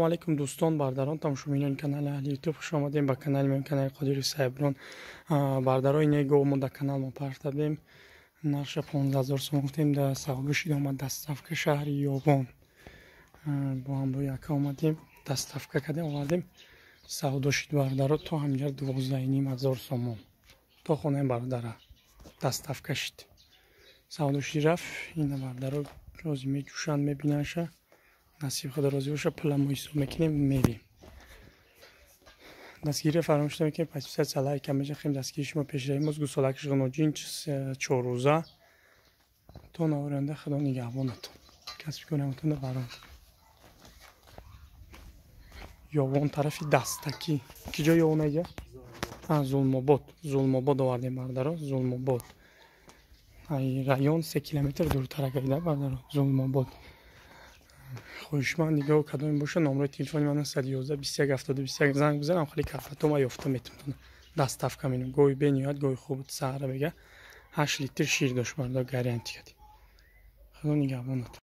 Алейкум, дӯстон, бардарон, тамошобинони канали Аҳли Ютуб, хуш омадем ба канали мо, канали Қодири Сайброн. Бардарои негов мо дар канал мо партадем. Нарша 15 000 сом гуфтем, дар савдо шид омад, доставка шаҳри Ёвон. Бо ҳамроҳи ака омадем, доставка кардем, овардем. Савдо шид, бардаро, то ҳамҷар 12,5 ҳазор сомон. То хонаи бардара доставка шид. Савдо шид, рафт. Ина, бардаро, рози меҷӯшанд, мебинанша. Насиб худо розӣ боша, пула мо ҳисоб мекунем, мерем. Дастгирӣ фаромӯш намекунем, подписаться, лайка межахем. Дастгири шумо пешравӣ мост. Гусолакиш ғуноҷин чоррӯза. То навранда худо нигаҳбонатон. Касби кунамтон барон. Ёвон тарафи Дастакӣ. Ки ҷо Ёвон айҷа? Зулмобод. Зулмобод овардем, бардаро, Зулмобод. Ай район 3 километр дуртар гайда, бардаро, Зулмобод. Хоҳишманд нигоҳ кадоме боша, номрои телефони ман 111 21 72 21, занг бизанам, хеле кафатома ёфта метавонам, доставка менам. Гови бениҳоят гови хуб, саҳра бега, 8 литр шир дошт, барда, гарантия кардем. Худо нигаҳбонатон.